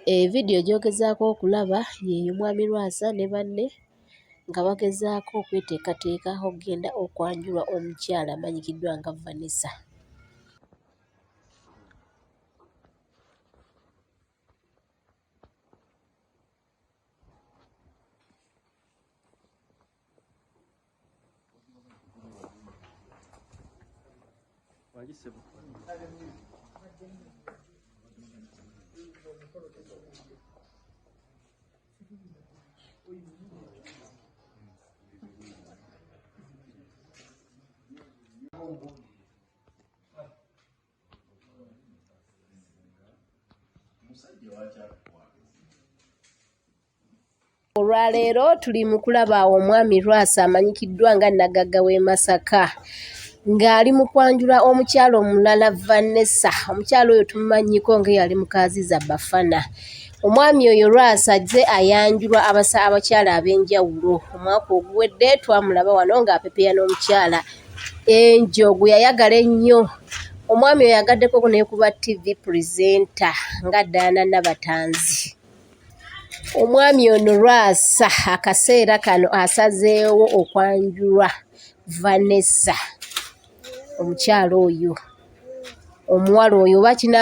Vidiyo gy'ogezaako okulaba y'eyo Mwami Lwasa ne banne nga bagezaako okweteekateeka okugenda okwanjula omukyala amanyikiddwa nga Vanessa. Olwaleero tuli mu kulaba omwami Lwasa amanyikiddwa nga Nagagga w'e Masaka ng'ali mu kwanjula omukyala omulala Vanessa. Omukyala oyo tumumanyiiko ng'eyali muka Aziza Bafana. Omwami oyo Lwasa azze ayanjulwa abasa abakyala ab'enjawulo. Omwaka oguwedde twamulaba wano ng'apepeya n'omukyala Angel gwe yayagala ennyo. Omwami oyo agaddeko ne ku ba ttivi pulezenta nga Diana Nabatanzi. Omwami ono Lwasa akaseera kano asazeewo okwanjulwa Vanessa omukyala oyo omuwala oyo oba kina.